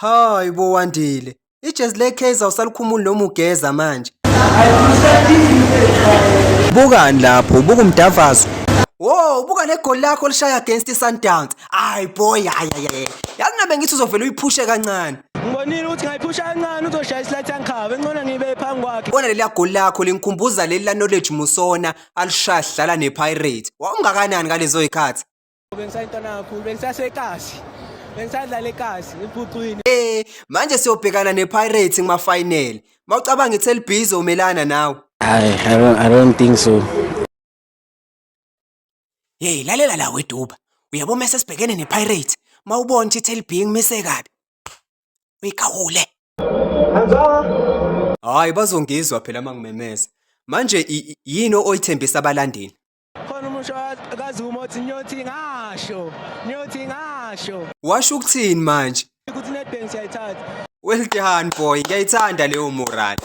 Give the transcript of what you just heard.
Hayi bo Wandile, ijezi leKaizer usalikhumuli noma ugeza manje. Bukani lapho, buka umdavazo. Wo, buka le goli lakho lishaya against iSundowns. Hayi boy, hayi hayi. Yazi nabe ngithi uzovela uyiphushe kancane. Ngibonile ukuthi ngayiphusha kancane uzoshaya isilathi angikhave ngcono ngibe phambi kwakhe. Bona leliya goli lakho lingikhumbuza leli la Knowledge Musona alishaya sidlala nePirates. Wawungakanani ngalezo zikhathi? Bengisayintwana kakhulu, bengisasekasi. Bengisadlala ekasi ephucwini. Manje siyobhekana nePirates kuma final. Mawucabanga iTel B izomelana nawe. I don't think so. Hey, lalela la weduba. Uyabona mase sibhekene nePirates, mawubona ukuthi iTel B ngimise kabi. Uyigawule. Hayi, bazongizwa phela mangimemeza. Manje yini oyithembisa abalandeli? Khona umusho kaZuma othi nyothi ngasho, nyothi ngasho. Washo ukuthini manje? Ukuthi Nedbank siyayithatha. Well done boy, ngiyayithanda leyo morale.